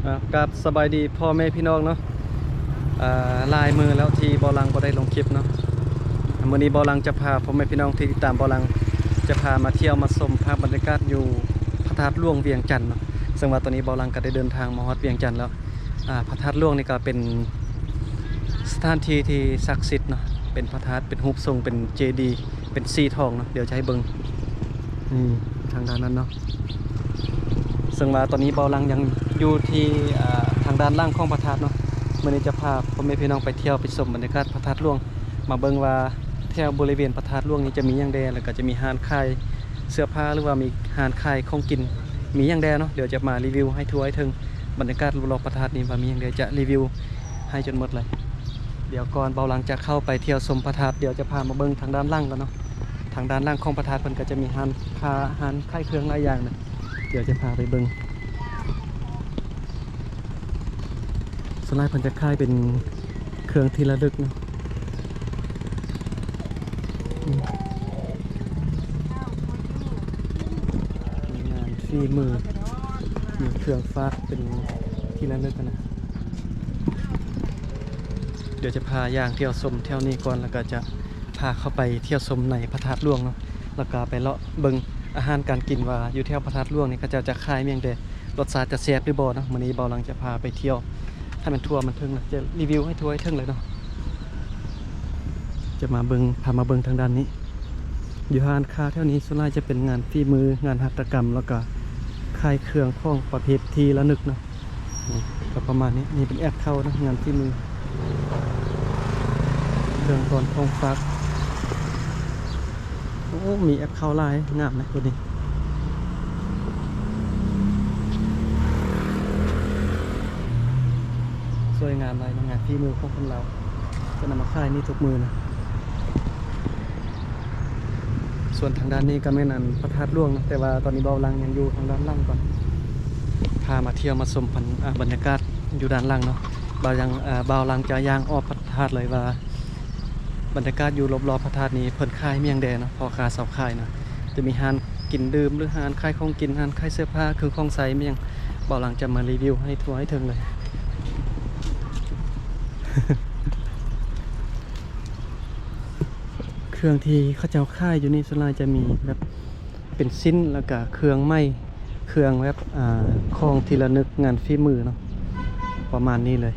ອ່າ ກາບສະບາຍດີພໍ່ແມ່ພີ່ນ້ອງເນາະ. ອ່າ ຫຼາຍມື້ແລ້ວທີ່ບ່າວຫຼັງບໍ່ໄດ້ລົງຄລິບເນາະ. ມື້ນີ້ບ່າວຫຼັງຈະພາພໍ່ແມ່ພີ່ນ້ອງທີ່ຕິດຕາມບ່າວຫຼັງ ຈະພາມາທ່ຽວມາຊົມພາບບັນຍາກາດຢູ່ພະທາດຫຼວງວຽງຈັນເນາະ. ເຊິ່ງວ່າຕອນນີ້ບ່າວຫຼັງກໍໄດ້ເດີນທາງມາຮອດວຽງຈັນແລ້ວ. ອ່າ ພະທາດຫຼວງນີ້ກໍເປັນສະຖານທີ່ທີ່ສັກສິດເນາະ, ເປັນພະທາດ ເປັນຮູບຊົງ ເປັນເຈດີ ເປັນສີທອງເນາະ. ດຽວຈະໃຫ້ເບິ່ງ ນີ້ ທາງດ້ານນັ້ນເນາະ. ເຊິ່ງວ່າຕອນນີ້ບ່າວຫຼັງຍັງຢູ່ທີ່ ອ່າ ທາງດ້ານຫຼັງຂອງພະທາດເນາະ. ມື້ນີ້ຈະພາພໍ່ແມ່ພີ່ນ້ອງໄປທ່ຽວໄປຊົມບັນຍາກາດພະທາດຫຼວງ, ມາເບິ່ງວ່າແຖວບໍລິເວນພະທາດຫຼວງນີ້ຈະມີຫຍັງແດ່ ແລ້ວກໍຈະມີຮ້ານຂາຍເສື້ອຜ້າ ຫຼືວ່າມີຮ້ານຂາຍຂອງກິນ ມີຫຍັງແດ່ເນາະ. ດຽວຈະມາຣີວິວໃຫ້ທົ່ວໃຫ້ເຖິງ ບັນຍາກາດລອບໆພະທາດນີ້ວ່າມີຫຍັງແດ່ ຈະຣີວິວໃຫ້ຈົນໝົດເລີຍ. ດຽວກ່ອນບ່າວຫຼັງຈະເຂົ້າໄປທ່ຽວຊົມພະທາດ ດຽວຈະພາມາເບິ່ງທາງດ້ານຫຼັງກ່ອນເນາະ. ທາງດ້ານຫຼັງຂອງພະທາດເພິ່ນກໍຈະມີຮ້ານຄ້າ ຮ້ານຂາຍເຄື່ອງຫຼາຍຢ່າງເນາະ. ດຽວຈະພາໄປເບິ່ງ. ສ່ວນຫຼາຍເພິ່ນຈະຂາຍເປັນເຄື່ອງທີ່ລະລຶກເນາະ. ມີງານຝີມື ມີເຄື່ອງຝາກເປັນທີ່ລະນຶກນະ. ດຽວຈະພາຍ່າງທ່ຽວຊົມແຖວນີ້ກ່ອນ ແລ້ວກໍຈະພາເຂົ້າໄປທ່ຽວຊົມໃນພະທາດຫຼວງເນາະ, ແລ້ວກໍໄປເລາະເບິ່ງອາຫານການກິນວ່າຢູ່ແຖວພະທາດຫຼວງນີ້ເຂົາເຈົ້າຈະຂາຍຫຍັງແດ່ ລົດຊາດຈະແຊບຫຼືບໍ່ເນາະ. ມື້ນີ້ບ່າວຫຼັງຈະພາໄປທ່ຽວໃຫ້ມັນທົ່ວມັນເຖິງ ແລ້ວຈະຣີວິວໃຫ້ທົ່ວໃຫ້ເຖິງເລີຍເນາະ. ຈະມາເບິ່ງ ພາມາເບິ່ງທາງດ້ານນີ້. ຢູ່ຮ້ານຄ້າແຖວນີ້ສ່ວນຫຼາຍຈະເປັນງານຝີມື ງານຫັດຖະກຳ ແລ້ວກໍຂາຍເຄື່ອງຂອງປະເພດທີ່ລະນຶກເນາະ. ນີ້ກໍປະມານນີ້. ນີ້ເປັນແອັບເຂົ້າເນາະ ງານຝີມື ເຄື່ອງຕ້ອນຂອງຝາກ. ໂອ້ ມີແອັບເຂົ້າຫຼາຍ ງາມນະໂຕນີ້ ສວຍງາມຫຼາຍເນາະ. ງານຝີມືຂອງຄົນລາວ ເພິ່ນເອົາມາຂາຍນີ້ທຸກມື້ນະ. ສ່ວນທາງດ້ານນີ້ກໍແມ່ນອັນພະທາດຫຼວງເນາະ, ແຕ່ວ່າຕອນນີ້ບ່າວຫຼັງຍັງຢູ່ທາງດ້ານຫຼັງກ່ອນ ພາມາທ່ຽວມາຊົມພັນ ອ່າ ບັນຍາກາດຢູ່ດ້ານຫຼັງເນາະ. ບ່າວຍັງ ອ່າ ບ່າວຫຼັງຈະຍ່າງອອກພະທາດເລີຍວ່າ ບັນຍາກາດຢູ່ລອບໆພະທາດນີ້ເພິ່ນຂາຍຫຍັງແດ່ເນາະ ພໍ່ຄ້າຊາວຂາຍເນາະ. ຈະມີຮ້ານກິນດື່ມ ຫຼື ຮ້ານຂາຍຂອງກິນ ຮ້ານຂາຍເສື້ອຜ້າ ເຄື່ອງຂອງໃຊ້ ມີຫຍັງ ບ່າວຫຼັງຈະມາຣີວິວໃຫ້ທົ່ວໃຫ້ເຖິງເລີຍ. ເຄື່ອງທີ່ເຂົາເຈົ້າຂາຍຢູ່ນີ້ສ່ວນຫຼາຍຈະມີແບບເປັນຊິ້ນ ແລ້ວກະເຄື່ອງໄມ້ ເຄື່ອງແບບ ອ່າ ຂອງທີ່ລະນຶກງານຝີມືເນາະ ປະມານນີ້ເລີຍ.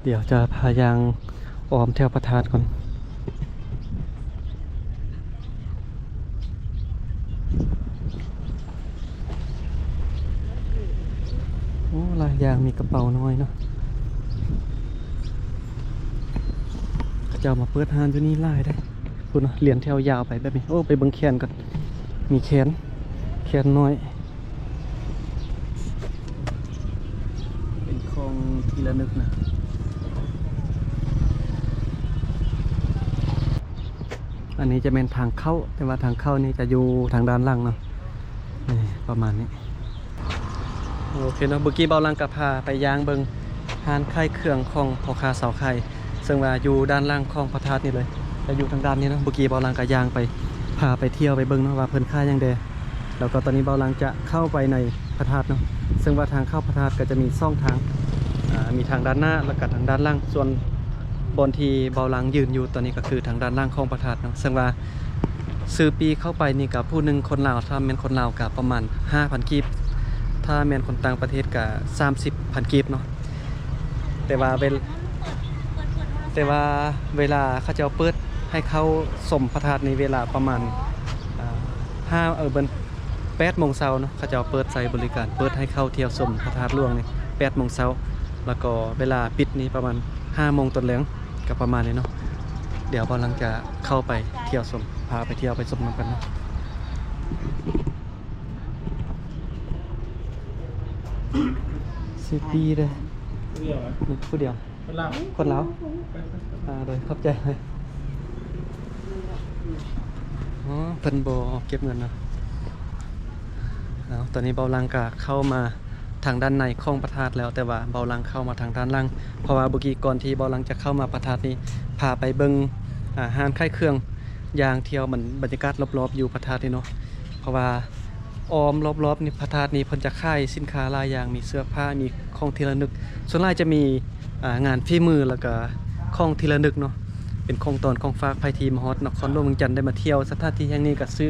ດຽວຈະພາຍ່າງອ້ອມແຖວພະທາດກ່ອນ. ໂອ້ ຫຼາຍຢ່າງ ມີກະເປົານ້ອຍເນາະ. ເຂົາເຈົ້າມາເປີດຮ້ານຢູ່ນີ້ຫຼາຍເດ້. ພຸ້ນນະ ລຽນແຖວຍາວໄປແບບນີ້. ໂອ້ ໄປເບິ່ງແຄນກ່ອນ ມີແຄນ ແຄນນ້ອຍ ເປັນຂອງທີ່ລະນຶກນະ. ອັນນີ້ຈະແມ່ນທາງເຂົ້າ ແຕ່ວ່າທາງເຂົ້ານີ້ຈະຢູ່ທາງດ້ານຫຼັງເນາະ. ນີ້ ປະມານນີ້. ໂອເຄເນາະ, ເມື່ອກີ້ບ່າວຫຼັງກໍພາໄປຍ່າງເບິ່ງຮ້ານຂາຍເຄື່ອງຂອງພໍ່ຄ້າຊາວໄຄ ເຊິ່ງວ່າຢູ່ດ້ານຫຼັງຂອງພະທາດນີ້ເລີຍ ແລະ ຢູ່ທາງດ້ານນີ້ເນາະ. ເມື່ອກີ້ບ່າວຫຼັງກໍຍ່າງໄປ ພາໄປທ່ຽວໄປເບິ່ງເນາະ ວ່າເພິ່ນຂາຍຫຍັງແດ່. ແລ້ວກໍຕອນນີ້ບ່າວຫຼັງຈະເຂົ້າໄປໃນພະທາດເນາະ, ເຊິ່ງວ່າທາງເຂົ້າພະທາດກໍຈະມີສອງທາງ ອ່າ ມີທາງດ້ານໜ້າ ແລ້ວກໍທາງດ້ານຫຼັງ. ສ່ວນບ່ອນທີ່ບ່າວຫຼັງຢືນຢູ່ຕອນນີ້ກໍຄືທາງດ້ານຫຼັງຂອງພະທາດເນາະ, ເຊິ່ງວ່າ ຊື້ປີ້ເຂົ້າໄປນີ້ກໍຜູ້ໜຶ່ງຄົນລາວ ຖ້າແມ່ນຄົນລາວກໍປະມານຫ້າພັນກີບ, ຖ້າແມ່ນຄົນຕ່າງປະເທດກໍສາມສິບພັນກີບເນາະ. ແຕ່ວ່າເວລ- ແຕ່ວ່າເວລາເຂົາເຈົ້າເປີດໃຫ້ເຂົ້າຊົມພະທາດນີ້ ເວລາປະມານ ອ່າ ຫ້າ- ເອີ ເບິ່ງ ແປດໂມງເຊົ້າເນາະ, ເຂົາເຈົ້າເປີດໃຊ້ບໍລິການ ເປີດໃຫ້ເຂົ້າທ່ຽວຊົມພະທາດຫຼວງນີ້ແປດໂມງເຊົ້າ, ແລ້ວກໍເວລາປິດນີ້ປະມານຫ້າໂມງຕອນແລງ. ກໍປະມານນີ້ເນາະ. ດຽວບ່າວຫຼັງຈະເຂົ້າໄປທ່ຽວຊົມ ພາໄປທ່ຽວໄປຊົມນຳກັນເນາະ. ຊິປີ້ເດ້ ຜູ້ດຽວ ຄົນລາວ ຄົນລາວ. ອ່າ ໂດຍ ຂອບໃຈ. ອໍ ເພິ່ນບໍ່ເກັບເງິນເນາະ. ເອົາ ຕອນນີ້ບ່າວຫຼັງກະເຂົ້າມາ ທາງດ້ານໃນຂອງພະທາດແລ້ວ, ແຕ່ວ່າບ່າວຫຼັງເຂົ້າມາທາງດ້ານຫຼັງ ເພາະວ່າເມື່ອກີ້ກ່ອນທີ່ບ່າວຫຼັງຈະເຂົ້າມາພະທາດນີ້ ພາໄປເບິ່ງ ອ່າ ຮ້ານຂາຍເຄື່ອງ ຍ່າງທ່ຽວມັນ ບັນຍາກາດລອບໆຢູ່ພະທາດນີ້ເນາະ ເພາະວ່າອ້ອມລອບໆນີ້ ພະທາດນີ້ເພິ່ນຈະຂາຍສິນຄ້າຫຼາຍຢ່າງ ມີເສື້ອຜ້າ ມີຂອງທີ່ລະນຶກ ສ່ວນຫຼາຍຈະມີ ອ່າ ງານຝີມື ແລ້ວກະຂອງທີ່ລະນຶກເນາະ ເປັນຂອງຕ້ອນຂອງຝາກ. ໃຜທີ່ມາຮອດນະຄອນຫຼວງວຽງຈັນ ໄດ້ມາທ່ຽວສະຖານທີ່ແຫ່ງນີ້ ກະຊື້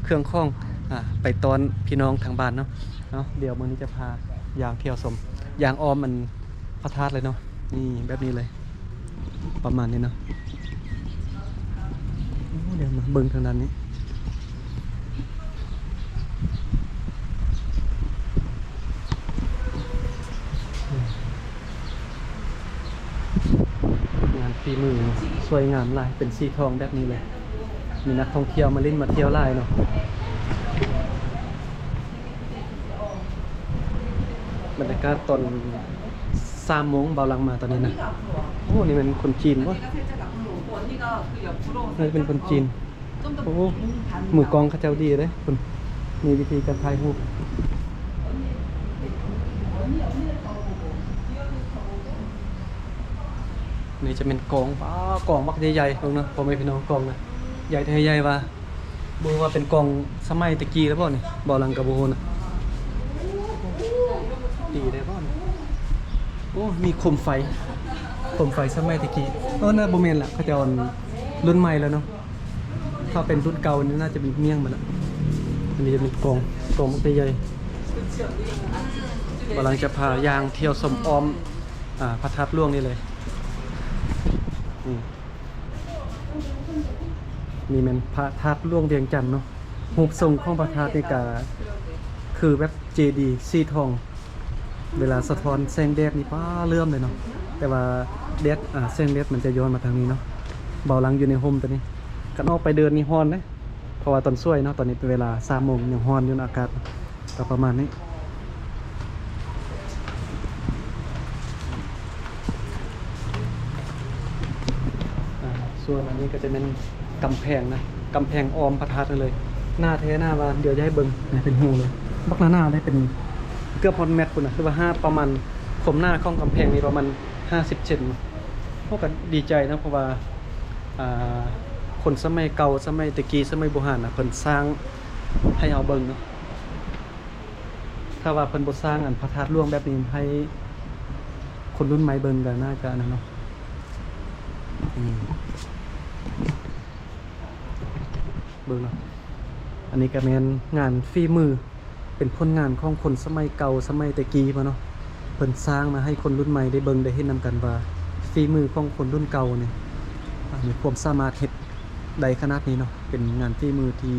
ເຄື່ອງຂອງ ອ່າ ໄປຕ້ອນພີ່ນ້ອງທາງບ້ານເນາະ. ເອົາ ດຽວມື້ນີ້ຈະພາຍ່າງທ່ຽວຊົມ ຍ່າງອ້ອມອັນພະທາດເລີຍເນາະ ນີ້ແບບນີ້ເລີຍ ປະມານນີ້ເນາະ. ໂອ້ ດຽວມາເບິ່ງທາງດ້ານນີ້ ງານຝີມືສວຍງາມຫຼາຍ ເປັນສີທອງແບບນີ້ເລີຍ ມີນັກທ່ອງທ່ຽວມາຫຼິ້ນມາທ່ຽວຫຼາຍເນາະ. ບັນຍາກາດຕອນສາມໂມງ ບ່າວຫຼັງມາຕອນນີ້ນະ. ໂອ້ ນີ້ແມ່ນຄົນຈີນບໍ່? ໜ້າຈະເປັນຄົນຈີນ. ໂອ້ ມືກ້ອງເຂົາເຈົ້າດີເດ້ ເພິ່ນມີວິທີການຖ່າຍຮູບ. ນີ້ຈະແມ່ນກອງ ວ້າວ ກອງບັກໃຫຍ່ໆ ເບິ່ງເນາະ ພໍ່ແມ່ພີ່ນ້ອງ ກອງນະ ໃຫຍ່ແທ້ໃຫຍ່ວ່າ ບໍ່ຮູ້ວ່າເປັນກອງສະໄໝແຕ່ກີ້ແລ້ວບໍ່ນີ້ ບ່າວຫຼັງກໍບໍ່ຮູ້ນະ. ດີແທ້ບໍ່ນີ້? ໂອ້ ມີໂຄມໄຟ ໂຄມໄຟສະໄໝແຕ່ກີ້. ເອີ ໜ້າບໍ່ແມ່ນລະ ເຂົາເຈົ້າ ອັນ ລຸ້ນໃໝ່ແລ້ວເນາະ. ຖ້າເປັນລຸ້ນເກົ່ານີ້ໜ້າຈະເປັນໝ້ຽງໝົດລະ. ອັນນີ້ຈະເປັນກອງ ກອງບັກໃຫຍ່ໆ. ບ່າວຫຼັງຈະພາຍ່າງທ່ຽວຊົມອ້ອມ ອ່າ ພະທາດຫຼວງນີ້ເລີຍ. ນີ້ ນີ້ແມ່ນພະທາດຫຼວງວຽງຈັນເນາະ. ຮູບຊົງຂອງພະທາດນີ້ກະຄືແບບເຈດີສີທອງ ເວລາສະທ້ອນແສງແດດນີ້ ປ້າ ເຫຼື້ອມເລີຍເນາະ. ແຕ່ວ່າແດດ ອ່າ ແສງແດດມັນຈະຍ້ອນມາທາງນີ້ເນາະ. ບ່າວຫຼັງຢູ່ໃນຮົ່ມຕົວນີ້ ຄັນອອກໄປເດີນນີ້ຮ້ອນເດ້ ເພາະວ່າຕອນສວຍເນາະ ຕອນນີ້ເປັນເວລາສາມໂມງ ຍັງຮ້ອນຢູ່ອາກາດ ກໍປະມານນີ້. ອ່າ ສ່ວນອັນນີ້ກໍຈະແມ່ນກຳແພງນະ ກຳແພງອ້ອມພະທາດນັ້ນເລີຍ. ໜາແທ້ໜາວ່າ ດຽວຈະໃຫ້ເບິ່ງ ເປັນຮູເລີຍ ບັກໜາໆເດ້ ເປັນເກືອບຮອດແມັດພຸ້ນນະ ຄືວ່າຫາປະມານ ຄວາມໜາຂອງກຳແພງນີ້ປະມານຫ້າສິບເຊັນ. ເຮົາກໍດີໃຈເນາະ ເພາະວ່າ ອ່າ ຄົນສະໄໝເກົ່າ ສະໄໝແຕ່ກີ້ ສະໄໝບູຮານນະ ເພິ່ນສ້າງໃຫ້ເຮົາເບິ່ງເນາະ. ຖ້າວ່າເພິ່ນບໍ່ສ້າງອັນພະທາດຫຼວງແບບນີ້ໃຫ້ຄົນລຸ້ນໃໝ່ເບິ່ງ ກໍໜ້າຈະອັນນັ້ນເນາະ. ອືມ ເບິ່ງເນາະ ອັນນີ້ກໍແມ່ນງານຝີມື ເປັນຜົນງານຂອງຄົນສະໄໝເກົ່າ ສະໄໝແຕ່ກີ້ພຸ້ນເນາະ. ເພິ່ນສ້າງມາໃຫ້ຄົນລຸ້ນໃໝ່ໄດ້ເບິ່ງໄດ້ເຫັນນຳກັນວ່າ ຝີມືຂອງຄົນລຸ້ນເກົ່ານີ້ ມີຄວາມສາມາດເຮັດ ໄດ້ຂະໜາດນີ້ເນາະ ເປັນງານຝີມືທີ່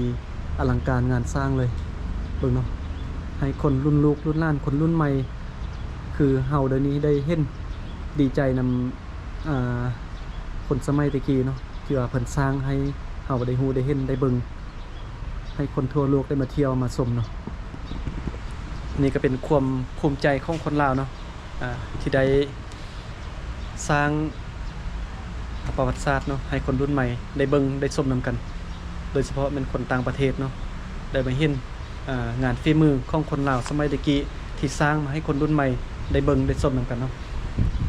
ອະລັງການງານສ້າງເລີຍ. ເບິ່ງເນາະ ໃຫ້ຄົນລຸ້ນລູກລຸ້ນຫຼານ ຄົນລຸ້ນໃໝ່ ຄືເຮົາດຽວນີ້ໄດ້ເຫັນ ດີໃຈນຳ ອ່າ ຄົນສະໄໝແຕ່ກີ້ເນາະ ທີ່ວ່າເພິ່ນສ້າງໃຫ້ເຮົາໄດ້ຮູ້ໄດ້ເຫັນໄດ້ເບິ່ງ ໃຫ້ຄົນທົ່ວໂລກໄດ້ມາທ່ຽວມາຊົມເນາະ. ນີ້ກໍເປັນຄວາມພູມໃຈຂອງຄົນລາວເນາະ ອ່າ ທີ່ໄດ້ ສ້າງປະຫວັດສາດເນາະ ໃຫ້ຄົນລຸ້ນໃໝ່ໄດ້ເບິ່ງໄດ້ຊົມນຳກັນ ໂດຍສະເພາະແມ່ນຄົນຕ່າງປະເທດເນາະ ໄດ້ມາເຫັນ ອ່າ ງານຝີມືຂອງຄົນລາວສະໄໝແຕ່ກີ້ ທີ່ສ້າງມາໃຫ້ຄົນລຸ້ນໃໝ່ໄດ້ເບິ່ງໄດ້ຊົມນຳກັນເນາະ.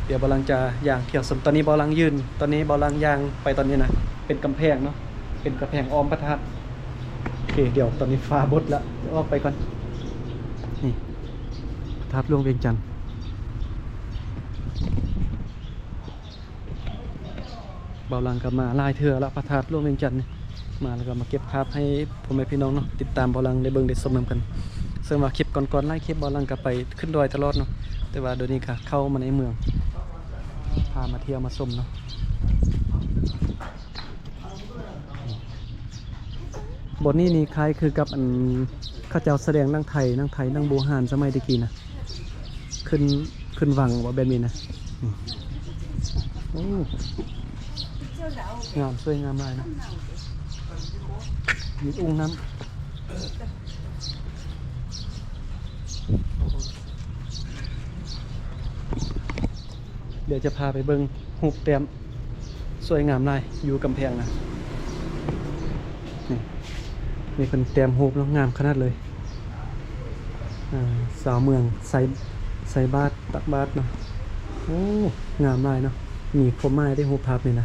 ດຽວບ່າວຫຼັງຈະຍ່າງທ່ຽວຊົມ ຕອນນີ້ບ່າວຫຼັງຢືນ ຕອນນີ້ບ່າວຫຼັງຍ່າງໄປຕອນນີ້ນະ ເປັນກຳແພງເນາະ ເປັນກຳແພງອ້ອມພະທາດ. ໂອເຄ ດຽວຕອນນີ້ຟ້າບົດລະ ຈະອອກໄປກ່ອນ. ນີ້ ພະທາດຫຼວງວຽງຈັນ. ບ່າວຫຼັງກໍມາຫຼາຍເທື່ອລະ ພະທາດຫຼວງວຽງຈັນນີ້ ມາແລ້ວກໍມາເກັບພາບໃຫ້ພໍ່ແມ່ພີ່ນ້ອງເນາະ ຕິດຕາມບ່າວຫຼັງໄດ້ເບິ່ງໄດ້ຊົມນຳກັນ. ເຊິ່ງວ່າຄລິບກ່ອນໆ ຫຼາຍຄລິບ ບ່າວຫຼັງກໍໄປຂຶ້ນດອຍຕະຫຼອດເນາະ ແຕ່ວ່າດຽວນີ້ກໍເຂົ້າມາໃນເມືອງ ພາມາທ່ຽວມາຊົມເນາະ. ບ່ອນນີ້ນີ້ຄ້າຍຄືກັບອັນເຂົາເຈົ້າສະແດງໜັງໄທ ໜັງໄທ ໜັງບູຮານສະໄໝແຕ່ກີ້ນະ ຂຶ້ນ ຂຶ້ນວັງບໍ່ ແບບນີ້ນະ. ໂອ້ ງາມ ສວຍງາມຫຼາຍນະ ມີອຸ່ງນ້ຳ. ດຽວຈະພາໄປເບິ່ງຮູບແຕ້ມ ສວຍງາມຫຼາຍ ຢູ່ກຳແພງນະ. ນີ້ ນີ້ເພິ່ນແຕ້ມຮູບເນາະ ງາມຂະໜາດເລີຍ. ອ່າ ຊາວເມືອງໃສ່ ໃສ່ບາດ ຕັກບາດເນາະ. ໂອ້ ງາມຫຼາຍເນາະ ມີຄວາມໝາຍເດ້ ຮູບພາບນີ້ນະ.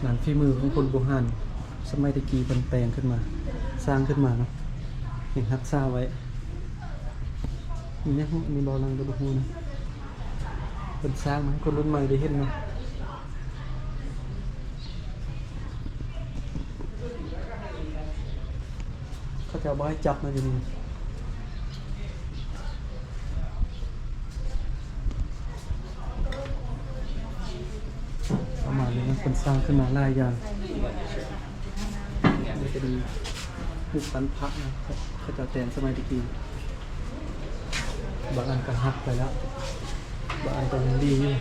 ງານຝີມືຂອງຄົນບູຮານ ສະໄໝແຕ່ກີ້ເພິ່ນແປງຂຶ້ນມາ ສ້າງຂຶ້ນມາເນາະ ຍັງຮັກສາໄວ້. ນີ້ແຫຼະ ອັນນີ້ເບົາຫຼັງກໍບໍ່ຮູ້ນະ ເພິ່ນສ້າງມາໃຫ້ຄົນລຸ້ນໃໝ່ໄດ້ເຫັນເນາະ. ເຂົາເຈົ້າບໍ່ໃຫ້ຈັບນະຢູ່ນີ້ ປະມານນີ້ນະ ເພິ່ນສ້າງຂຶ້ນມາຫຼາຍຢ່າງ. ນີ້ເປັນຮູບປັ້ນພະນະ ເຂົາເຈົ້າແຕ່ງສະໄໝແຕ່ກີ້ ບາງອັນກໍຫັກໄປແລ້ວ ບາງອັນກໍຍັງດີຢູ່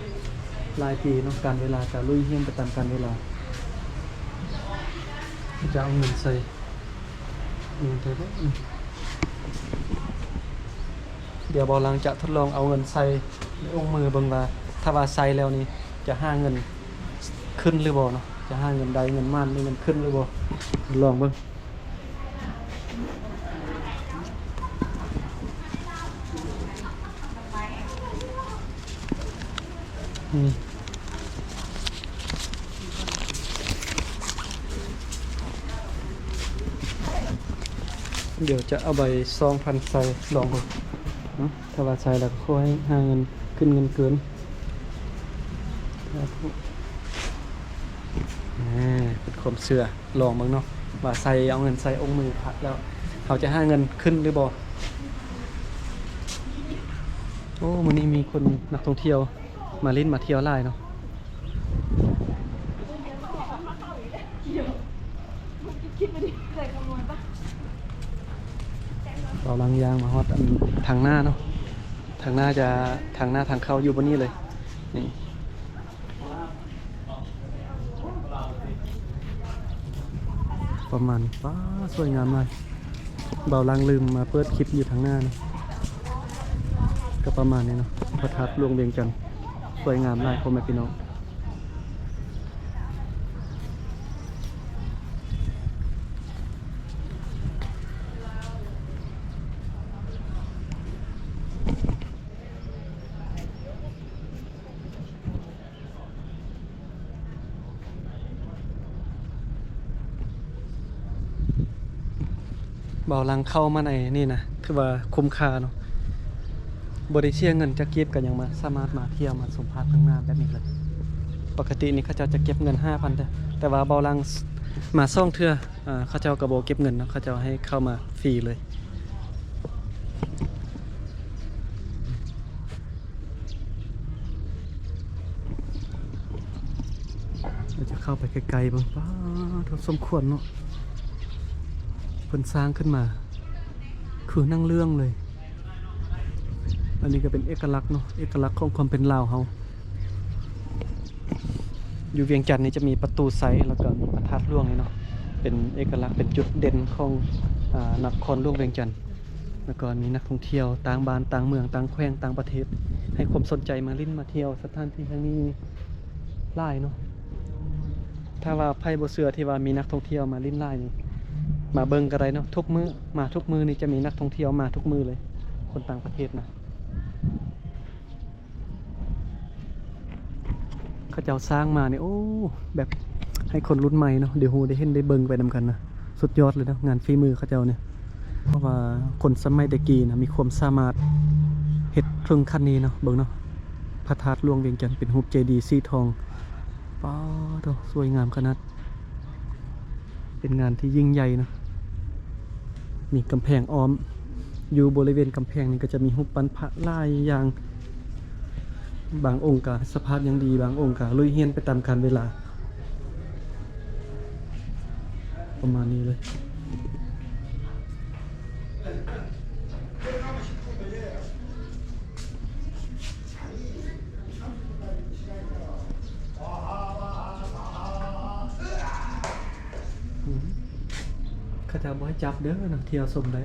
ຫຼາຍປີເນາະ ການເວລາກໍລຸຍຮຽງໄປຕາມການເວລາ. ຈະເອົາເງິນໃສ່ ເງິນໃສ່ບໍ່? ອືມ ດຽວເບົາຫຼັງຈະທົດລອງເອົາເງິນໃສ່ໃນອົງມືເບິ່ງວ່າ ຖ້າວ່າໃສ່ແລ້ວນີ້ຈະຫາເງິນຂຶ້ນຫຼືບໍ່ເນາະ ຈະຫາເງິນໄດ້ ເງິນໝານ ເງິນຂຶ້ນຫຼືບໍ່ ລອງເບິ່ງ. ອືມ ດຽວຈະເອົາໃບສອງພັນໃສ່ລອງເບິ່ງເນາະ ຖ້າວ່າໃສ່ແລ້ວກໍຂໍໃຫ້ຫາເງິນຂຶ້ນເງິນເກີນ ສາທຸ. ອ່າ ເປັນຄວາມເຊື່ອ ລອງເບິ່ງເນາະ ວ່າໃສ່ ເອົາເງິນໃສ່ອົງມືພະແລ້ວ ເຮົາຈະຫາເງິນຂຶ້ນຫຼືບໍ່? ໂອ້ ມື້ນີ້ມີຄົນ ນັກທ່ອງທ່ຽວມາຫຼິ້ນມາທ່ຽວຫຼາຍເນາະ. ເບົາຫຼັງຍ່າງມາຮອດອັນທາງໜ້າເນາະ ທາງໜ້າຈະ ທາງໜ້າທາງເຂົ້າຢູ່ບ່ອນນີ້ເລີຍ ນີ້. ປະມານ ປ້າ ສວຍງາມຫຼາຍ ເບົາຫຼັງລືມມາເປີດຄລິບຢູ່ທາງໜ້ານີ້ ກໍປະມານນີ້ເນາະ ພະທາດຫຼວງວຽງຈັນ ສວຍງາມຫຼາຍ ພໍ່ແມ່ພີ່ນ້ອງ. ເບົາຫຼັງເຂົ້າມາໃນນີ້ນະ ຖືວ່າຄຸ້ມຄ່າເນາະ ບໍ່ໄດ້ເສຍເງິນຈັກກີບກໍຍັງມາ ສາມາດມາທ່ຽວມາຊົມພາບທາງໜ້າແບບນີ້ເລີຍ. ປົກກະຕິນີ້ເຂົາເຈົ້າຈະເກັບເງິນຫ້າພັນ ແຕ່ ແຕ່ວ່າເບົາຫຼັງ ສ- ມາສອງເທື່ອ ເຂົາເຈົ້າກໍບໍ່ເກັບເງິນເນາະ ເຂົາເຈົ້າໃຫ້ເຂົ້າມາຟຣີເລີຍ. ເຮົາຈະເຂົ້າໄປໃກ້ໆເບິ່ງ ປາດ ສົມຄວນເນາະ ເພິ່ນສ້າງຂຶ້ນມາຄືໜັງເລື່ອງເລີຍ. ອັນນີ້ກໍເປັນເອກະລັກເນາະ ເອກະລັກຂອງຄວາມເປັນລາວເຮົາ. ຢູ່ວຽງຈັນນີ້ຈະມີປະຕູໄຊ ແລ້ວກໍມີພະທາດຫຼວງນີ້ເນາະ ເປັນເອກະລັກ ເປັນຈຸດເດັ່ນຂອງ ອາ ນະຄອນຫຼວງວຽງຈັນ. ແລ້ວກໍມີນັກທ່ອງທ່ຽວຕ່າງບ້ານຕ່າງເມືອງຕ່າງແຂວງຕ່າງປະເທດ ໃຫ້ຄວາມສົນໃຈມາຫຼິ້ນມາທ່ຽວສະຖານທີ່ແຫ່ງນີ້ຫຼາຍເນາະ. ຖ້າວ່າໃຜບໍ່ເຊື່ອທີ່ວ່າມີນັກທ່ອງທ່ຽວມາຫຼິ້ນຫຼາຍນີ້ ມາເບິ່ງກໍໄດ້ເນາະ ທຸກມື້ ມາທຸກມື້ນີ້ຈະມີນັກທ່ອງທ່ຽວມາທຸກມື້ເລີຍ ຄົນຕ່າງປະເທດນະ. ເຂົາເຈົ້າສ້າງມານີ້ ໂອ້ ແບບໃຫ້ຄົນລຸ້ນໃໝ່ເນາະ ໄດ້ຮູ້ໄດ້ເຫັນໄດ້ເບິ່ງໄປນຳກັນນະ ສຸດຍອດເລີຍເນາະ ງານຝີມືເຂົາເຈົ້ານີ້. ເພາະວ່າຄົນສະໄໝແຕ່ກີ້ນະ ມີຄວາມສາມາດເຮັດເຖິງຂັ້ນນີ້ເນາະ. ເບິ່ງເນາະ ພະທາດຫຼວງວຽງຈັນເປັນຮູບເຈດີສີທອງ. ປາໂທ້ ສວຍງາມຂະໜາດ. ເປັນງານທີ່ຍິ່ງໃຫຍ່ເນາະ ມີກຳແພງອ້ອມ. ຢູ່ບໍລິເວນກຳແພງນີ້ກໍຈະມີຮູບປັ້ນພະຫຼາຍຢ່າງ. ບາງອົງກະສະພາບຍັງດີ, ບາງອົງກະລຸຍເຫື່ອຍໄປຕາມການເວລາ ປະມານນີ້ເລີຍ. ເຂົາເຈົ້າບໍ່ໃຫ້ຈັບເດີນະ ທ່ຽວຊົມໄດ້.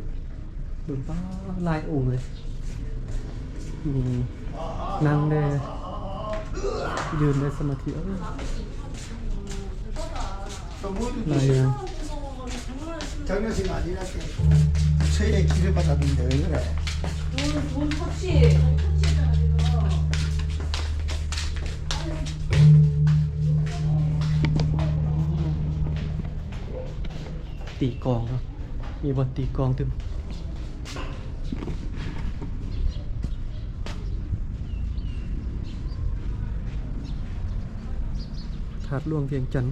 ເບິ່ງ ປາ ຫຼາຍອົງເລີຍ. ມີນັ່ງແດ່ ຢືນໄດ້ສະມາທິ ເອີ ຫຼາຍຢ່າງ.ຕີກອງເນາະ ມີບ່ອນຕີກອງຕື່ມ. ທາດຫຼວງວຽງຈັນ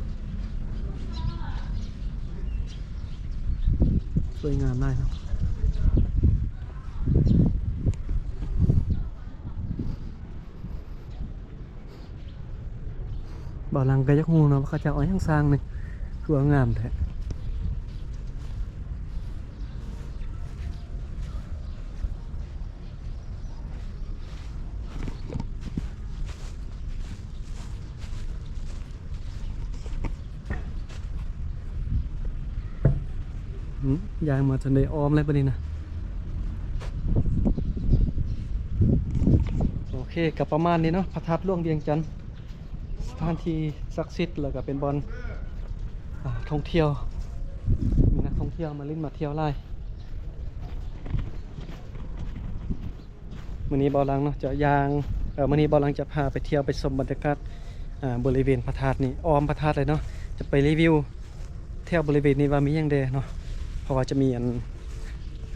ສວຍງາມຫຼາຍເນາະ. ບ່າວຫຼັງກໍຢາກຮູ້ເນາະ ວ່າເຂົາເຈົ້າເອົາຫຍັງສ້າງນີ້ ຄືວ່າງາມແທ້. ອືມ ຍ່າງມາຈົນໄດ້ອ້ອມແລ້ວບັດນີ້ນະ. ໂອເຄ ກໍປະມານນີ້ເນາະ ພະທາດຫຼວງວຽງຈັນ ສະຖານທີ່ສັກສິດ ແລ້ວກໍເປັນບ່ອນ ອາ ທ່ອງທ່ຽວ ມີນັກທ່ອງທ່ຽວມາຫຼິ້ນມາທ່ຽວຫຼາຍ. ມື້ນີ້ບ່າວຫຼັງເນາະ ຈະຍ່າງ ເອີ ມື້ນີ້ບ່າວຫຼັງຈະພາໄປທ່ຽວໄປຊົມບັນຍາກາດ ອາ ບໍລິເວນພະທາດນີ້ ອ້ອມພະທາດເລີຍເນາະ. ຈະໄປຣີວິວແຖວບໍລິເວນນີ້ວ່າມີຫຍັງແດ່ເນາະ ເພາະວ່າຈະມີອັນ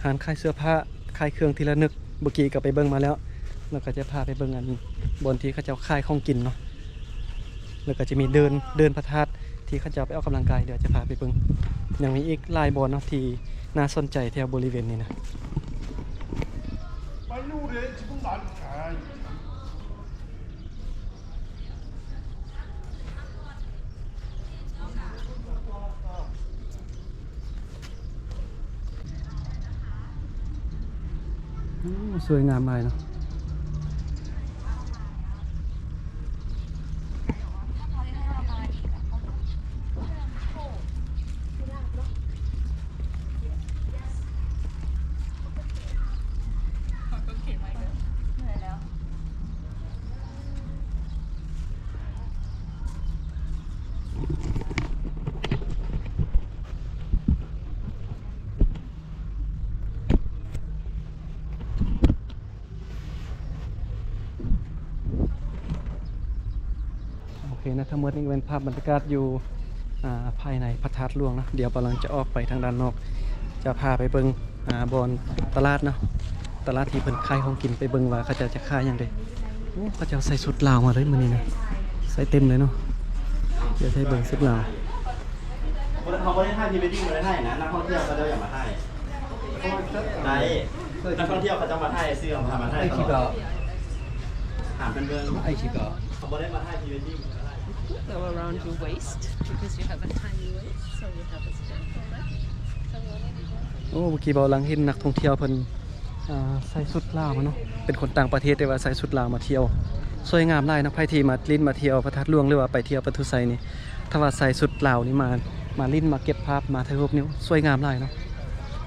ຮ້ານຂາຍເສື້ອຜ້າ ຂາຍເຄື່ອງທີ່ລະນຶກ ເມື່ອກີ້ກໍໄປເບິ່ງມາແລ້ວ. ແລ້ວກໍຈະພາໄປເບິ່ງອັນ ບ່ອນທີ່ເຂົາເຈົ້າຂາຍຂອງກິນເນາະ ແລ້ວກໍຈະມີເດີ່ນ ເດີ່ນພະທາດ ທີ່ເຂົາເຈົ້າໄປອອກກຳລັງກາຍ ດຽວຈະພາໄປເບິ່ງ. ຍັງມີອີກຫຼາຍບ່ອນເນາະ ທີ່ໜ້າສົນໃຈແຖວບໍລິເວນນີ້ນະ. ໂອ້ ສວຍງາມຫຼາຍເນາະ. ໂອເຄນະ ທັງໝົດນີ້ກໍເປັນພາບບັນຍາກາດຢູ່ ອ່າ ພາຍໃນພະທາດຫຼວງເນາະ. ດຽວບ່າວຫຼັງຈະອອກໄປທາງດ້ານນອກ ຈະພາໄປເບິ່ງ ອ່າ ບ່ອນຕະຫຼາດເນາະ ຕະຫຼາດທີ່ເພິ່ນຂາຍຂອງກິນ ໄປເບິ່ງວ່າເຂົາເຈົ້າຈະຂາຍຫຍັງເດ້. ໂອ້ ເຂົາເຈົ້າໃສ່ຊຸດລາວມາເລີຍມື້ນີ້ນະ ໃສ່ເຕັມເລີຍເນາະ. ດຽວໃຫ້ເບິ່ງຊຸດລາວ. ເຂົາບໍ່ໄດ້ຖ່າຍພຣີເວດດິ້ງ ບໍ່ໄດ້ຖ່າຍນະ ນັກທ່ອງທ່ຽວເຂົາເຈົ້າຢາກມາຖ່າຍ ໄດ້ ນັກທ່ອງທ່ຽວເຂົາເຈົ້າມາຖ່າຍຊື່ ເອົາມາຖ່າຍຕະຫຼອດ ຖາມເພິ່ນເບິ່ງ ເຂົາບໍ່ໄດ້ມາຖ່າຍພຣີເວດດິ້ງ. Put them around your waist because you have a tiny waist, so you have a strap on that. ໂອ້ ເມື່ອກີ້ບ່າວຫຼັງເຫັນນັກທ່ອງທ່ຽວເພິ່ນ ອ່າ ໃສ່ຊຸດລາວມາເນາະ ເປັນຄົນຕ່າງປະເທດ ແຕ່ວ່າໃສ່ຊຸດລາວມາທ່ຽວ ສວຍງາມຫຼາຍເນາະ. ໃຜທີ່ມາຫຼິ້ນມາທ່ຽວພະທາດຫຼວງ ຫຼືວ່າໄປທ່ຽວປະຕູໄຊນີ້ ຖ້າວ່າໃສ່ຊຸດລາວນີ້ມາ ມາຫຼິ້ນ ມາເກັບພາບ ມາຖ່າຍຮູບນີ້ ສວຍງາມຫຼາຍເນາະ.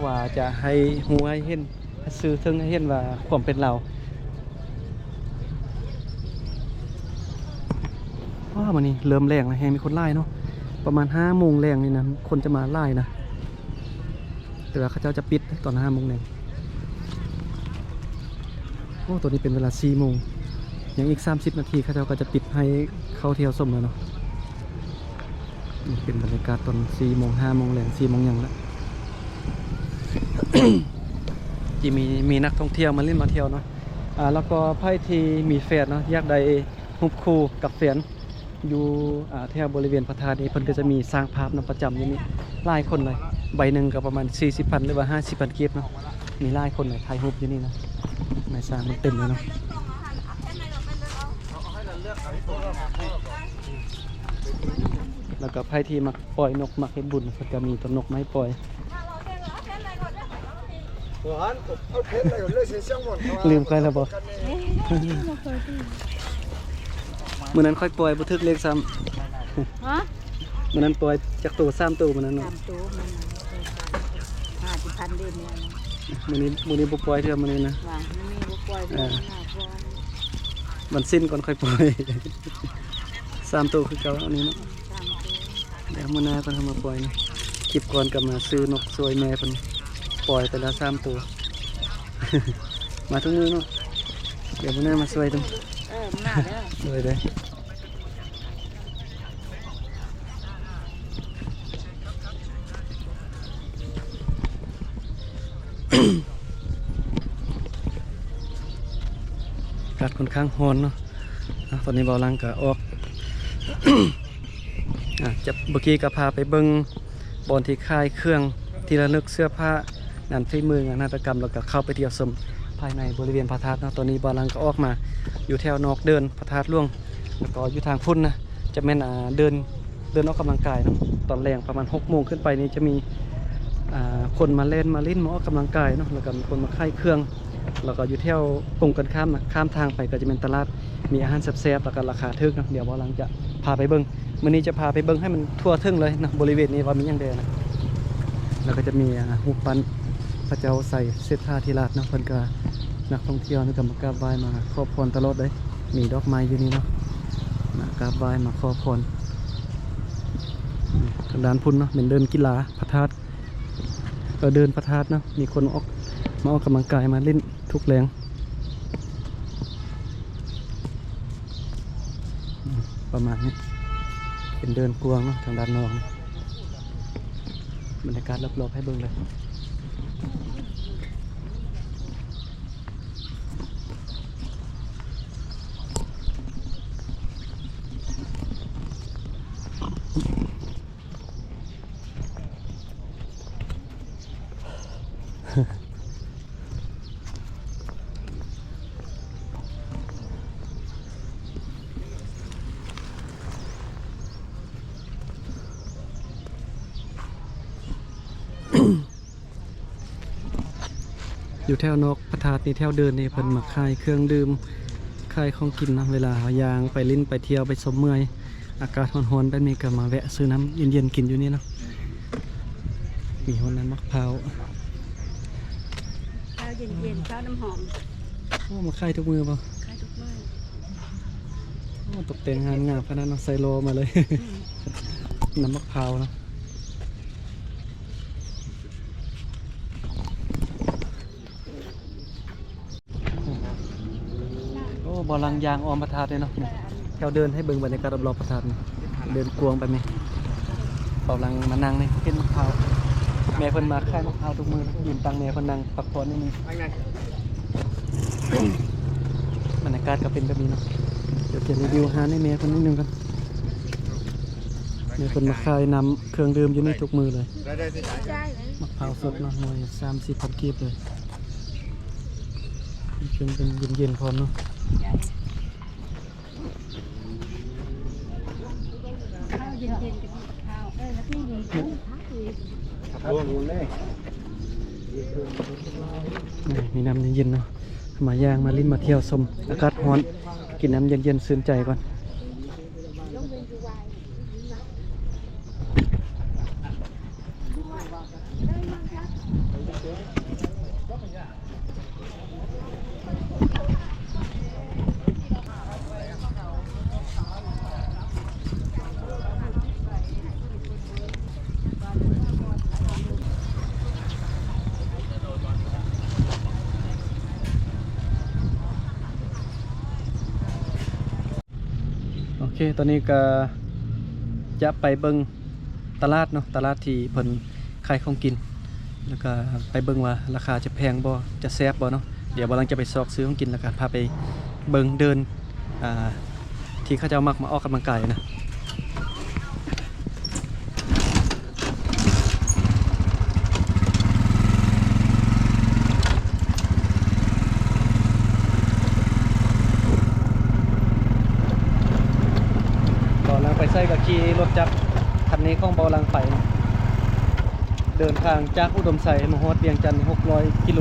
ວ່າຈະໃຫ້ຮູ້ໃຫ້ເຫັນ ໃຫ້ສື່ເຖິງໃຫ້ເຫັນວ່າຄວາມເປັນລາວ. ວ້າ ມື້ນີ້ເລີ່ມແລງແລ້ວ ແຮງມີຄົນຫຼາຍເນາະ ປະມານຫ້າໂມງແລງນີ້ນະ ຄົນຈະມາຫຼາຍນະ. ແຕ່ວ່າເຂົາເຈົ້າຈະປິດຕອນຫ້າໂມງແລງ. ໂອ້ ຕອນນີ້ເປັນເວລາສີ່ໂມງ ຍັງອີກສາມສິບນາທີ ເຂົາເຈົ້າກໍຈະປິດໃຫ້ເຂົ້າທ່ຽວຊົມແລ້ວເນາະ. ນີ້ເປັນບັນຍາກາດຕອນສີ່ໂມງ ຫ້າໂມງແລງ ສີ່ໂມງຫຍັງລະ. ທີ່ມີ ມີນັກທ່ອງທ່ຽວມາຫຼິ້ນມາທ່ຽວເນາະ. ອ່າ ແລ້ວກໍໃຜທີ່ມີແຟນເນາະ ຢາກໄດ້ຮູບຄູ່ກັບແຟນ ຢູ່ ອ່າ ແຖວບໍລິເວນພະທາດນີ້ ເພິ່ນກໍຈະມີຊ່າງພາບນຳປະຈຳຢູ່ນີ້ຫຼາຍຄົນເລີຍ. ໃບໜຶ່ງກໍປະມານສີ່ສິບພັນ ຫຼືວ່າຫ້າສິບພັນກີບເນາະ. ມີຫຼາຍຄົນເລີຍ ຖ່າຍຮູບຢູ່ນີ້ນະ. ນາຍຊ່າງມັນເຕັມເລີຍເນາະ. ແລ້ວກໍໃຜທີ່ມັກປ່ອຍນົກ ມັກເຮັດບຸນ ເພິ່ນກໍມີຕົ້ນນົກມາໃຫ້ປ່ອຍ. ລືມຂ້ອຍແລ້ວບໍ່? ມື້ນັ້ນຂ້ອຍປ່ອຍບໍ່ຖືກເລກຊ້ຳ. ຮະ? ມື້ນັ້ນປ່ອຍຈັກໂຕ? ສາມໂຕມື້ນັ້ນເນາະ. ສາມໂຕ ມັນຫ້າສິບພັນເດ້ແມ່. ມື້ນີ້ ມື້ນີ້ບໍ່ປ່ອຍເທື່ອມື້ນີ້ນະ. ວ່າມື້ນີ້ບໍ່ປ່ອຍ. ເອີ ວັນສິນກ່ອນຄ່ອຍປ່ອຍ. ສາມໂຕຄືເກົ່າອັນນີ້ເນາະ. ສາມໂຕ. ດຽວມື້ໜ້າເພິ່ນເອົາມາປ່ອຍນະ. ຄລິບກ່ອນກໍມາຊື້ນົກຊ່ວຍແມ່ເພິ່ນປ່ອຍໄປແລ້ວສາມໂຕ. ມາທຸກມື້ເນາະ. ດຽວມື້ໜ້າມາຊ່ວຍເພິ່ນ. ເອີ ມາເດີ. ໂດຍ ໂດຍ. ອາກາດຂ້ອນຂ້າງຮ້ອນເນາະ. ອາ ຕອນນີ້ບ່າວຫຼັງກະອອກ ອາ ຈະ ເມື່ອກີ້ກະພາໄປເບິ່ງບ່ອນທີ່ຂາຍເຄື່ອງທີ່ລະນຶກ ເສື້ອຜ້າ ງານຝີມື ງານຫັດຖະກຳ ແລ້ວກະເຂົ້າໄປທ່ຽວຊົມພາຍໃນບໍລິເວນພະທາດເນາະ. ຕອນນີ້ບ່າວຫຼັງກະອອກມາຢູ່ແຖວນອກເດີ່ນພະທາດຫຼວງ ແລ້ວກໍຢູ່ທາງພຸ້ນນະ ຈະແມ່ນ ອາ ເດີ່ນ ເດີ່ນອອກກຳລັງກາຍເນາະ. ຕອນແລງປະມານຫົກໂມງຂຶ້ນໄປນີ້ຈະມີ ອາ ຄົນມາແລ່ນມາຫຼິ້ນມາອອກກຳລັງກາຍເນາະ. ແລ້ວກໍມີຄົນມາຂາຍເຄື່ອງ ແລ້ວກໍຢູ່ແຖວກົງກັນຂ້າມນະ ຂ້າມທາງໄປກໍຈະແມ່ນຕະຫຼາດ ມີອາຫານແຊບໆ ແລ້ວກໍລາຄາຖືກເນາະ. ດຽວບ່າວຫຼັງຈະພາໄປເບິ່ງ ມື້ນີ້ຈະພາໄປເບິ່ງໃຫ້ມັນທົ່ວເຖິງເລີຍເນາະ ບໍລິເວນນີ້ວ່າມີຫຍັງແດ່ນະ. ແລ້ວກໍຈະມີ ອາ ຮູບປັ້ນພະເຈົ້າໄຊເສດຖາທິລາດເນາະ. ເພິ່ນກໍ ນັກທ່ອງທ່ຽວນີ້ກໍມາກາບໄຫວ້ມາຂໍພອນຕະຫຼອດເດ້. ມີດອກໄມ້ຢູ່ນີ້ເນາະ ມາກາບໄຫວ້ມາຂໍພອນ. ທາງດ້ານພຸ້ນເນາະ ແມ່ນເດີ່ນກິລາພະທາດ ເອີ ເດີ່ນພະທາດເນາະ. ມີຄົນອອກ ມາອອກກຳລັງກາຍ ມາຫຼິ້ນທຸກແລງ ປະມານນີ້. ເປັນເດີ່ນກວ້າງເນາະ ທາງດ້ານນອກນະ. ບັນຍາກາດລອບໆໃຫ້ເບິ່ງເລີຍ. ຢູ່ແຖວນອກພະທາດນີ້ ແຖວເດີ່ນນີ້ ເພິ່ນມາຂາຍເຄື່ອງດື່ມ ຂາຍຂອງກິນເນາະ. ເວລາເຮົາຍ່າງໄປຫຼິ້ນໄປທ່ຽວໄປຊົມເມື່ອຍ ອາກາດຮ້ອນໆແບບນີ້ກໍມາແວະຊື້ນ້ຳເຢັນໆກິນຢູ່ນີ້ເນາະ. ມີຮອດນ້ຳໝາກພ້າວ ພ້າວເຢັນໆ ພ້າວນ້ຳຫອມ. ໂອ້ ມາຂາຍທຸກມື້ບໍ່? ຂາຍທຸກມື້. ໂອ້ ຕົກແຕ່ງງານງາມຂະໜາດເນາະ ໃສ່ຫຼໍ່ມາເລີຍ. ອືມ ນ້ຳໝາກພ້າວເນາະ. ໂອ້ ບ່າວຫຼັງຍ່າງອ້ອມພະທາດເລີຍເນາະ. ແຖວເດີ່ນໃຫ້ເບິ່ງບັນຍາກາດລອບໆພະທາດນີ້ ເດີ່ນກວ້າງແບບນີ້. ບ່າວຫຼັງມານັ່ງນີ້ ເຫັນໝາກພ້າວ ແມ່ເພິ່ນມາຂາຍໝາກພ້າວທຸກມື້ນະ. ຢືນຕັງແມ່ເພິ່ນນັ່ງພັກຜ່ອນນິດໜຶ່ງ. ບັນຍາກາດກໍເປັນແບບນີ້ເນາະ. ດຽວຈະຣີວິວຮ້ານໃຫ້ແມ່ເພິ່ນນິດໜຶ່ງກ່ອນ. ແມ່ເພິ່ນມາຂາຍນ້ຳເຄື່ອງດື່ມຢູ່ນີ້ທຸກມື້ເລີຍ. ໝາກພ້າວສົດເນາະ ໜ່ວຍສາມສິບພັນກີບເລີຍ. ເປັນ ເປັນເຢັນໆພ້ອມເນາະ. ເຢັນໆ ເອີ ແລ້ວກໍມີ ມີນ້ຳເຢັນໆເນາະ. ມາຍ່າງມາຫຼິ້ນມາທ່ຽວຊົມອາກາດຮ້ອນ ກິນນ້ຳເຢັນໆຊື່ນໃຈກ່ອນ. ໂອເຄ ຕອນນີ້ກະຈະໄປເບິ່ງຕະຫຼາດເນາະ ຕະຫຼາດທີ່ເພິ່ນຂາຍຂອງກິນ. ແລ້ວກໍໄປເບິ່ງວ່າລາຄາຈະແພງບໍ່ ຈະແຊບບໍ່ເນາະ. ດຽວບ່າວຫຼັງຈະໄປຊອກຊື້ຂອງກິນ ແລ້ວກໍພາໄປເບິ່ງເດີ່ນ ອ່າ ທີ່ເຂົາເຈົ້າມັກມາອອກກຳລັງກາຍນະ. ບ່າວຫຼັງໄປໃສກໍຂີ່ລົດຈັກຄັນນີ້ຂອງບ່າວຫຼັງໄປນະ. ເດີນທາງຈາກອຸດົມໄຊມາຮອດວຽງຈັນຫົກຮ້ອຍກິໂລ.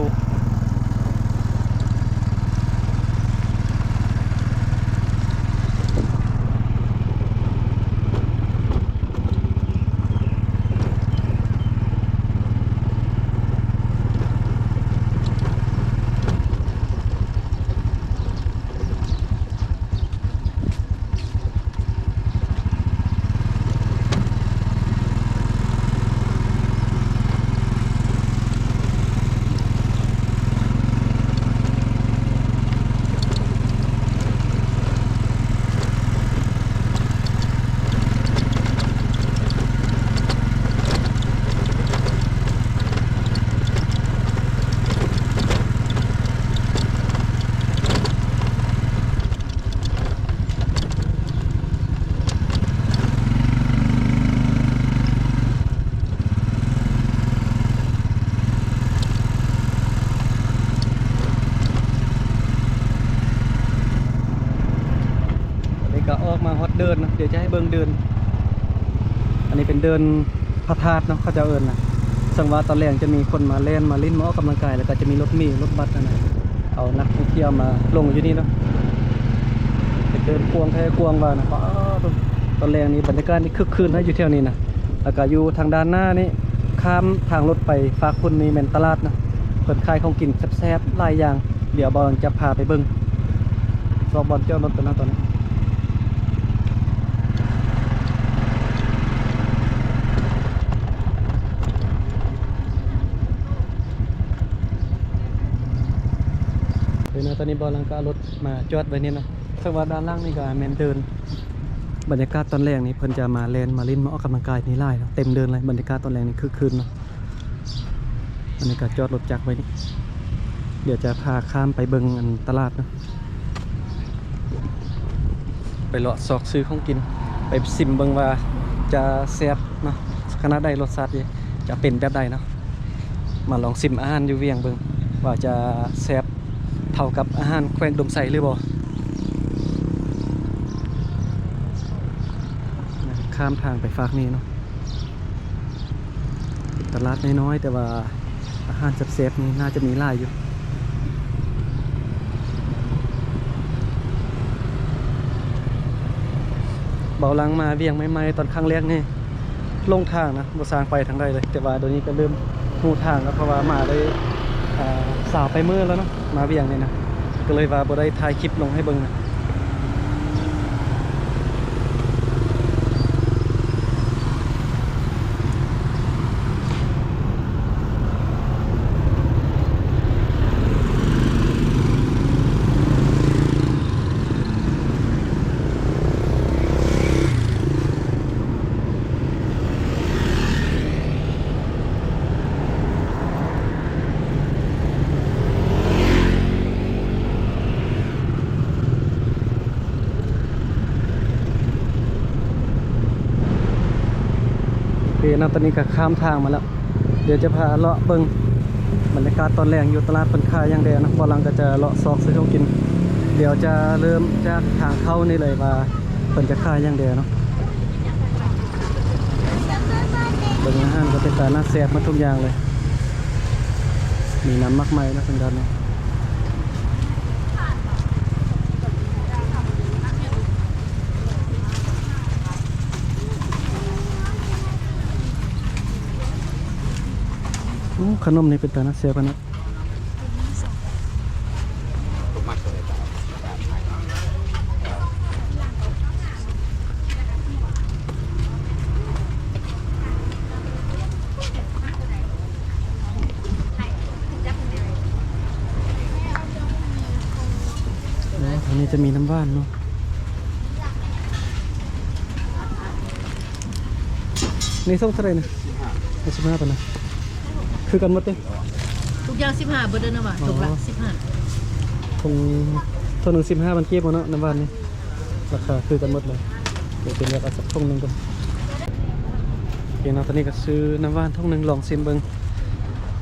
ຕອນນີ້ກໍອອກມາຮອດເດີ່ນເນາະ, ດຽວຈະໃຫ້ເບິ່ງເດີ່ນ. ອັນນີ້ເປັນເດີ່ນພະທາດເນາະ ເຂົາເຈົ້າເອີ້ນນະ. ເຊິ່ງວ່າຕອນແລງຈະມີຄົນມາແລ່ນມາຫຼິ້ນມາອອກກຳລັງກາຍ ແລ້ວກໍຈະມີລົດເມລົດບັສຫັ້ນນະ ເອົານັກທ່ອງທ່ຽວມາລົງຢູ່ນີ້ເນາະ. ເປັນເດີ່ນກວ້າງແທ້ກວ້າງວ່ານະ. ປ້າດ ຕອນແລງນີ້ບັນຍາກາດນີ້ຄຶກຄື້ນໃນຢູ່ແຖວນີ້ນະ. ແລ້ວກໍຢູ່ທາງດ້ານໜ້ານີ້ ຂ້າມທາງລົດໄປຟາກພຸ້ນນີ້ແມ່ນຕະຫຼາດນະ, ເພິ່ນຂາຍຂອງກິນແຊບໆຫຼາຍຢ່າງ. ດຽວບ່າວຫຼັງຈະພາໄປເບິ່ງ ຊອກບ່ອນຈອດລົດກ່ອນນະຕອນນີ້. ເດີນະ ຕອນນີ້ບ່າວຫຼັງກໍເອົາລົດມາຈອດໄວ້ນີ້ນະ. ເຊິ່ງວ່າດ້ານຫຼັງນີ້ກໍແມ່ນເດີ່ນ. ບັນຍາກາດຕອນແລງນີ້ເພິ່ນຈະມາແລ່ນມາຫຼິ້ນມາອອກກຳລັງກາຍນີ້ຫຼາຍເນາະ, ເຕັມເດີ່ນເລີຍ. ບັນຍາກາດຕອນແລງນີ້ຄຶກຄື້ນເນາະ. ອັນນີ້ກໍຈອດລົດຈັກໄວ້ນີ້. ດຽວຈະພາຂ້າມໄປເບິ່ງອັນຕະຫຼາດເນາະ, ໄປເລາະຊອກຊື້ຂອງກິນ, ໄປຊິມເບິ່ງວ່າຈະແຊບເນາະ ຂະໜາດໃດ, ລົດຊາດຈະເປັນແບບໃດເນາະ. ມາລອງຊິມອາຫານຢູ່ວຽງເບິ່ງວ່າຈະແຊບເທົ່າກັບອາຫານແຂວງອຸດົມໄຊຫຼືບໍ່. ຂ້າມທາງໄປຟາກນີ້ເນາະ. ເປັນຕະຫຼາດນ້ອຍໆ ແຕ່ວ່າອາຫານແຊບໆນີ້ໜ້າຈະມີຫຼາຍຢູ່. ບ່າວຫຼັງມາວຽງໃໝ່ໆ ຕອນຄັ້ງແລກນີ້ຫຼົງທາງນະ, ບໍ່ຊ່າງໄປທາງໃດເລີຍ. ແຕ່ວ່າດຽວນີ້ກໍເລີ່ມຮູ້ທາງແລ້ວ ເພາະວ່າມາໄດ້ ອ່າ ຊາວປາຍມື້ແລ້ວເນາະ ມາວຽງນີ້ນະ. ກໍເລີຍວ່າບໍ່ໄດ້ຖ່າຍຄລິບລົງໃຫ້ເບິ່ງນະ. ໂອເຄເນາະ, ຕອນນີ້ກໍຂ້າມທາງມາແລ້ວ. ດຽວຈະພາເລາະເບິ່ງບັນຍາກາດຕອນແລງຢູ່ຕະຫຼາດ ເພິ່ນຂາຍຫຍັງແດ່ເນາະ. ບ່າວຫຼັງກໍຈະເລາະຊອກຊື້ຂອງກິນ. ດຽວຈະເລີ່ມຈາກທາງເຂົ້ານີ້ເລີຍວ່າ ເພິ່ນຈະຂາຍຫຍັງແດ່ເນາະ. ເບິ່ງອາຫານກໍເປັນຕາໜ້າແຊບໝົດທຸກຢ່າງເລີຍ. ມີນ້ຳໝາກໄມ້ເນາະ ທາງດ້ານນີ້. ໂອ້ ຂະໜົມນີ້ເປັນຕາໜ້າແຊບຂະໜາດ. ໂອ້ ທາງນີ້ຈະມີນ້ຳຫວານເນາະ. ນີ້ສົ່ງເທົ່າໃດນະ? ສິບຫ້າ ສິບຫ້າປານນະ. ຄືກັນໝົດເດ້? ທຸກຢ່າງສິບຫ້າເບິດເດີນະວ່າ. ອໍ ຖົງລະສິບຫ້າ. ຖົງ ຖົງໜຶ່ງສິບຫ້າພັນກີບເນາະ ນ້ຳຫວານນີ້ ລາຄາຄືກັນໝົດເລີຍ. ດຽວເປັນແບບເອົາສັກຖົງໜຶ່ງກ່ອນ. ໂອເຄເນາະ ຕອນນີ້ກໍຊື້ນ້ຳຫວານຖົງໜຶ່ງລອງຊິມເບິ່ງ.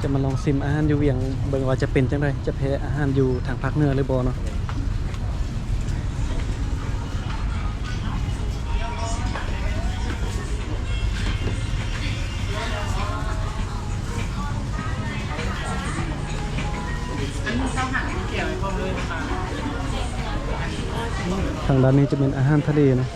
ຈະມາລອງຊິມອາຫານຢູ່ວຽງເບິ່ງວ່າຈະເປັນຈັ່ງໃດ ຈະແພ້ອາຫານຢູ່ທາງພາກເໜືອຫຼືບໍ່ເນາະ. ທາງດ້ານນີ້ຈະເປັນອາຫານທະເລເນາະ.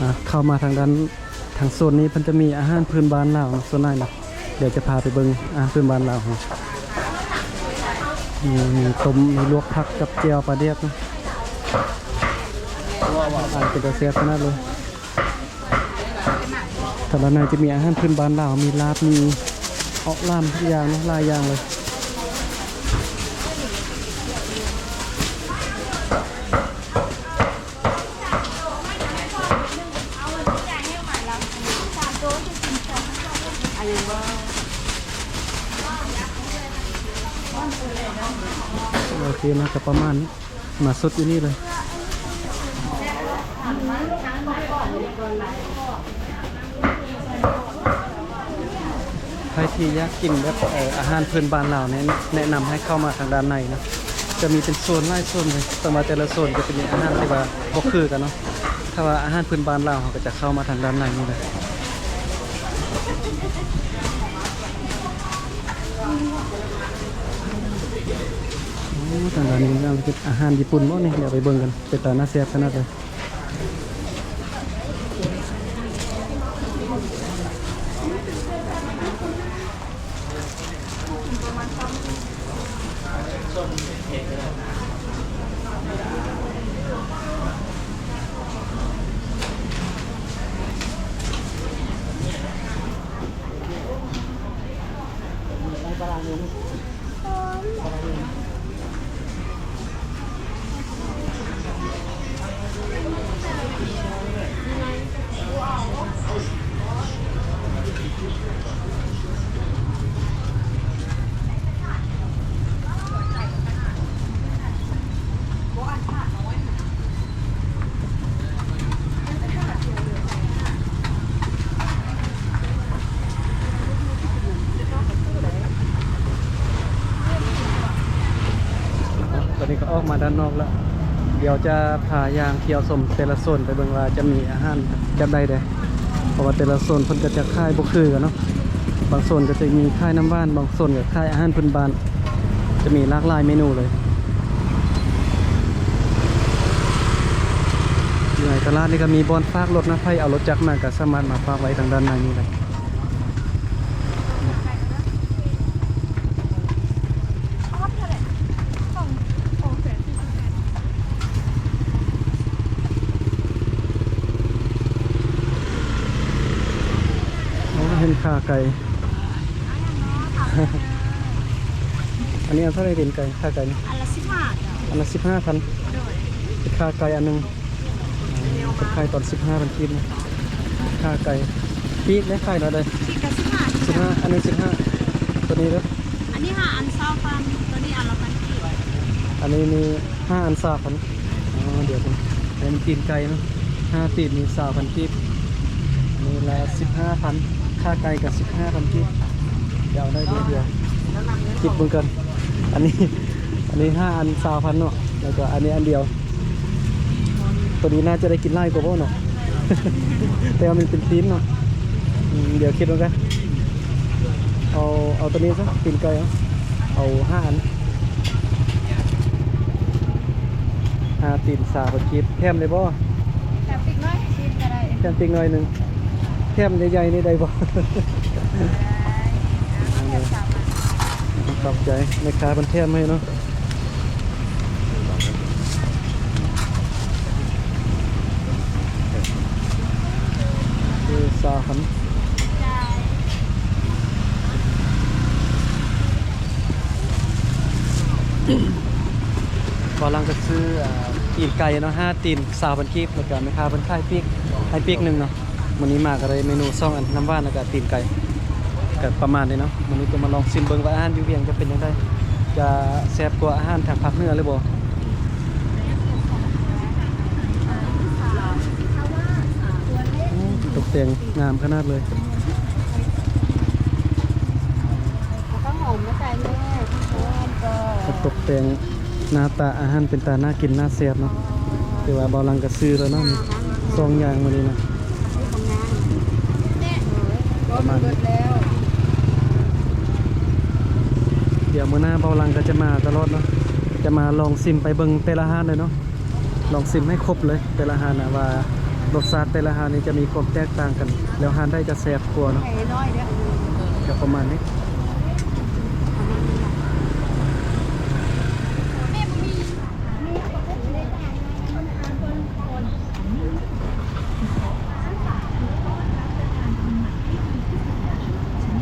ອ່າ ເຂົ້າມາທາງດ້ານ ທາງໂຊນນີ້ເພິ່ນຈະມີອາຫານພື້ນບ້ານລາວເນາະ ສ່ວນຫຼາຍນະ. ດຽວຈະພາໄປເບິ່ງອາຫານພື້ນບ້ານລາວເຮົາ. ມີ ມີຕົ້ມ ມີລວກຜັກກັບແຈ່ວປາແດກນະ. ອາຫານເປັນຕາແຊບຂະໜາດເລີຍ. ທາງດ້ານໃນຈະມີອາຫານພື້ນບ້ານລາວ ມີລາບ ມີເອາະຫຼາມ ທຸກຢ່າງເນາະ ຫຼາຍຢ່າງເລີຍ. ໂອເຄເນາະ ກໍປະມານນີ້ ມາສຸດຢູ່ນີ້ເລີຍ. ໃຜທີ່ຢາກກິນແບບ ເອີ ອາຫານພື້ນບ້ານລາວນີ້ ແນະນຳໃຫ້ເຂົ້າມາທາງດ້ານໃນເນາະ. ຈະມີເປັນໂຊນຫຼາຍໂຊນເລີຍ ແຕ່ວ່າແຕ່ລະໂຊນກໍຈະມີອາຫານທີ່ວ່າບໍ່ຄືກັນເນາະ. ຖ້າວ່າອາຫານພື້ນບ້ານລາວ ເຮົາກໍຈະເຂົ້າມາທາງດ້ານໃນນີ້ເລີຍ. ໂອ້ ທາງດ້ານນີ້ເປັນອາຫານຍີ່ປຸ່ນບໍ່ນີ້? ດຽວໄປເບິ່ງກັນ ເປັນຕາໜ້າແຊບຂະໜາດໃດ. ຕອນນີ້ກໍອອກມາດ້ານນອກແລ້ວ ດຽວຈະພາຍ່າງທ່ຽວຊົມແຕ່ລະໂຊນ ໄປເບິ່ງວ່າຈະມີອາຫານແບບໃດແດ່ ເພາະວ່າແຕ່ລະໂຊນເພິ່ນກໍຈະຂາຍບໍ່ຄືກັນເນາະ. ບາງໂຊນກໍຈະມີຂາຍນ້ຳຫວານ ບາງໂຊນກໍຂາຍອາຫານພື້ນບ້ານ ຈະມີຫຼາກຫຼາຍເມນູເລີຍ. ຢູ່ໃນຕະຫຼາດນີ້ກໍມີບ່ອນຝາກລົດນະ ໃຜເອົາລົດຈັກມາກໍສາມາດມາຝາກໄວ້ທາງດ້ານໃນນີ້ໄດ້. ໂອ້ ເຫັນຂາໄກ່. ອັນນີ້ອັນເທົ່າໃດຕີນໄກ່? ຂາໄກ່ນີ້ ອັນລະສິບຫ້າ ອັນລະສິບຫ້າພັນ. ໂດຍ ຂາໄກ່ອັນໜຶ່ງ ເພິ່ນຂາຍຕອນສິບຫ້າພັນກີບນະ. ຂາໄກ່ປີກໄດ້ຂາຍເທົ່າໃດ? ປີກກໍສິບຫ້າ ສິບຫ້າ ອັນນີ້ສິບຫ້າ. ຕົວນີ້ເດີ? ອັນນີ້ຫ້າອັນຊາວພັນ ຕົວນີ້ອັນລະພັນກີບ. ອັນນີ້ມີຫ້າອັນຊາວພັນ. ອໍ ດຽວເບິ່ງ ອັນນີ້ຕີນໄກ່ເນາະ ຫ້າຕີນນີ້ຊາວພັນກີບ ນີ້ລະສິບຫ້າພັນ. ຂາໄກ່ກໍສິບຫ້າພັນກີບ. ດຽວໄດ້ດຽວ ດຽວຄິດເບິ່ງກ່ອນ. ອັນນີ້ ອັນນີ້ຫ້າອັນຊາວພັນເນາະ ແລ້ວກໍອັນນີ້ອັນດຽວ. ຕົວນີ້ໜ້າຈະໄດ້ກິນຫຼາຍກວ່າບໍ່ເນາະ ແຕ່ວ່າມັນເປັນຕີນເນາະ. ອືມ ດຽວຄິດເບິ່ງກັນ ເອົາ ເອົາຕົວນີ້ຊະ ຕີນໄກ່ ເອົາ ເອົາຫ້າອັນ ຫ້າຕີນຊາວພັນກີບ. ແຖມໄດ້ບໍ່? ແຖມປີກໜ້ອຍໜຶ່ງ ແຖມປີກໜ້ອຍໜຶ່ງ. ແຖມໃຫຍ່ໆນີ້ໄດ້ບໍ່? ຂອບໃຈແມ່ຄ້າເພິ່ນແຖມໃຫ້ເນາະ ເອີ ຊາວພັນ. ບ່າວຫຼັງກໍຊື້ ອ່າ ຕີນໄກ່ເນາະ ຫ້າຕີນ ຊາວພັນກີບ ແລ້ວກໍແມ່ຄ້າເພິ່ນຂາຍປີກໃຫ້ປີກໜຶ່ງເນາະ. ມື້ນີ້ມາກໍໄດ້ເມນູສອງອັນ ນ້ຳຫວານ ແລ້ວກໍຕີນໄກ່ ກໍປະມານນີ້ເນາະ. ມື້ນີ້ກໍມາລອງຊິມເບິ່ງວ່າອາຫານຢູ່ວຽງຈະເປັນຈັ່ງໃດ ຈະແຊບກວ່າອາຫານທາງພາກເໜືອຫຼືບໍ່. ໂອ້ ຕົກແຕ່ງງາມຂະໜາດເລີຍ. ເອົາຂ້າວຫອມມາໃສ່ແດ່ ຂ້າວຫອມກໍ ກໍຕົກແຕ່ງໜ້າຕາອາຫານເປັນຕາໜ້າກິນໜ້າແຊບເນາະ. ແຕ່ວ່າບ່າວຫຼັງກໍຊື້ແລ້ວເນາະ ນີ້ສອງຢ່າງມື້ນີ້ນະ ປະມານນີ້. ດຽວມື້ໜ້າບ່າວຫຼັງກໍຈະມາຕະຫຼອດເນາະ ຈະມາລອງຊິມໄປເບິ່ງແຕ່ລະຮ້ານເລີຍເນາະ. ລອງຊິມໃຫ້ຄົບເລີຍແຕ່ລະຮ້ານນະ ວ່າລົດຊາດແຕ່ລະຮ້ານນີ້ຈະມີຄວາມແຕກຕ່າງກັນ ແລ້ວຮ້ານໃດຈະແຊບກວ່າເນາະ. ກໍປະມານນີ້.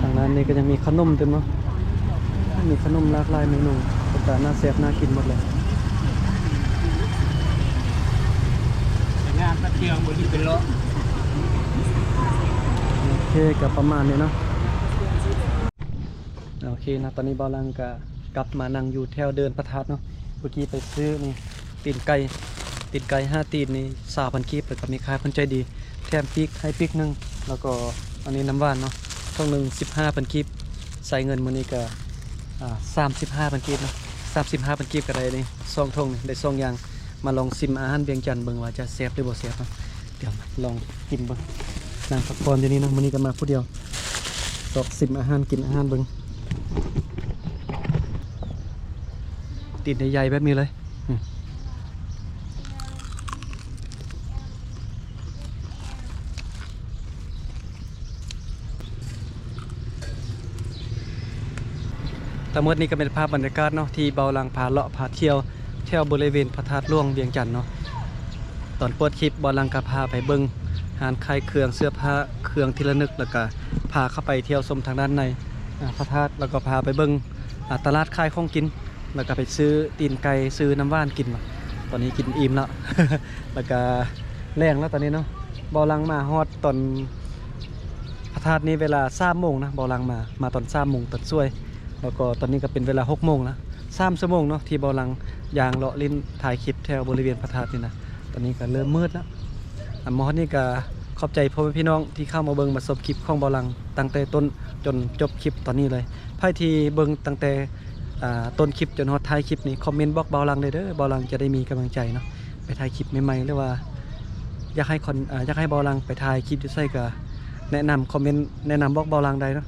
ທາງຮ້ານນີ້ກໍຍັງມີຂະໜົມເຕັມເນາະ ມີຂະໜົມຫຼາກຫຼາຍເມນູ ເປັນຕາໜ້າແຊບໜ້າກິນໝົດເລີຍ. ງານຕະເທື່ອງບໍ່ໄດ້ເປັນເລາະ. ໂອເຄ ກໍປະມານນີ້ເນາະ. ໂອເຄເນາະ ຕອນນີ້ບ່າວຫຼັງກໍກັບມານັ່ງຢູ່ແຖວເດີ່ນພະທາດເນາະ. ເມື່ອກີ້ໄປຊື້ນີ້ ຕີນໄກ່ ຕີນໄກ່ຫ້າຕີນນີ້ ຊາວພັນກີບ ແລ້ວກໍມີຄ້າຄົນໃຈດີແຖມປີກໃຫ້ປີກໜຶ່ງ ແລ້ວກໍອັນນີ້ນ້ຳຫວານເນາະ ຖົງໜຶ່ງສິບຫ້າພັນກີບ. ໃຊ້ເງິນມື້ນີ້ກໍ ອ່າ ສາມສິບຫ້າພັນກີບເນາະ ສາມສິບຫ້າພັນກີບກໍໄດ້ນີ້ສອງຖົງນີ້ ໄດ້ສອງຢ່າງ. ມາລອງຊິມອາຫານວຽງຈັນເບິ່ງວ່າຈະແຊບຫຼືບໍ່ແຊບເນາະ. ດຽວລອງກິນເບິ່ງ ນັ່ງພັກຜ່ອນຢູ່ນີ້ເນາະ. ມື້ນີ້ກໍມາຜູ້ດຽວ ຊອກຊິມອາຫານ ກິນອາຫານເບິ່ງ. ຕີນໃຫຍ່ໆແບບນີ້ເລີຍ. ທັງໝົດນີ້ກໍເປັນພາບບັນຍາກາດເນາະ ທີ່ບ່າວຫຼັງພາເລາະພາທ່ຽວແຖວບໍລິເວນພະທາດຫຼວງວຽງຈັນເນາະ. ຕອນເປີດຄລິບບ່າວຫຼັງກໍພາໄປເບິ່ງຮ້ານຂາຍເຄື່ອງເສື້ອຜ້າ ເຄື່ອງທີ່ລະນຶກ ແລ້ວກໍພາເຂົ້າໄປທ່ຽວຊົມທາງດ້ານໃນ ອາ ພະທາດ ແລ້ວກໍພາໄປເບິ່ງ ອາ ຕະຫຼາດຂາຍຂອງກິນ ແລ້ວກໍໄປຊື້ຕີນໄກ່ ຊື້ນ້ຳຫວານກິນ. ຕອນນີ້ກິນອີ່ມແລ້ວ ແລ້ວກໍແລງແລ້ວຕອນນີ້ເນາະ. ບ່າວຫຼັງມາຮອດຕອນພະທາດນີ້ເວລາສາມໂມງນະ ບ່າວຫຼັງມາ ມາຕອນສາມໂມງຕອນສວຍ ແລ້ວກໍຕອນນີ້ກໍເປັນເວລາຫົກໂມງລະ ສາມຊົ່ວໂມງເນາະ ທີ່ບ່າວຫຼັງຍ່າງເລາະຫຼິ້ນຖ່າຍຄລິບແຖວບໍລິເວນພະທາດນີ້ນະ. ຕອນນີ້ກໍເລີ່ມມືດແລ້ວ. ອາ ມາຮອດນີ້ກໍຂອບໃຈພໍ່ແມ່ພີ່ນ້ອງທີ່ເຂົ້າມາເບິ່ງມາຊົມຄລິບຂອງບ່າວຫຼັງຕັ້ງແຕ່ຕົ້ນຈົນຈົບຄລິບຕອນນີ້ເລີຍ. ໃຜທີ່ເບິ່ງຕັ້ງແຕ່ ອາ ຕົ້ນຄລິບຈົນຮອດທ້າຍຄລິບນີ້ ຄອມເມັນບອກບ່າວຫຼັງໄດ້ເດີ ບ່າວຫຼັງຈະໄດ້ມີກຳລັງໃຈເນາະ ໄປຖ່າຍຄລິບໃໝ່ໆ ຫຼືວ່າຢາກໃຫ້ຄອນ ອາ ຢາກໃຫ້ບ່າວຫຼັງໄປຖ່າຍຄລິບຢູ່ໃສກໍແນະນຳ ຄອມເມັນແນະນຳບອກບ່າວຫຼັງໄດ້ເນາະ.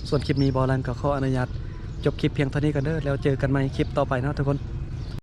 ສ່ວນຄລິບນີ້ບ່າວຫຼັງກໍຂໍອະນຸຍາດຈົບຄລິບພຽງເທົ່ານີ້ກ່ອນເດີ ແລ້ວເຈີກັນໃໝ່ຄລິບຕໍ່ໄປເນາະທຸກຄົນ.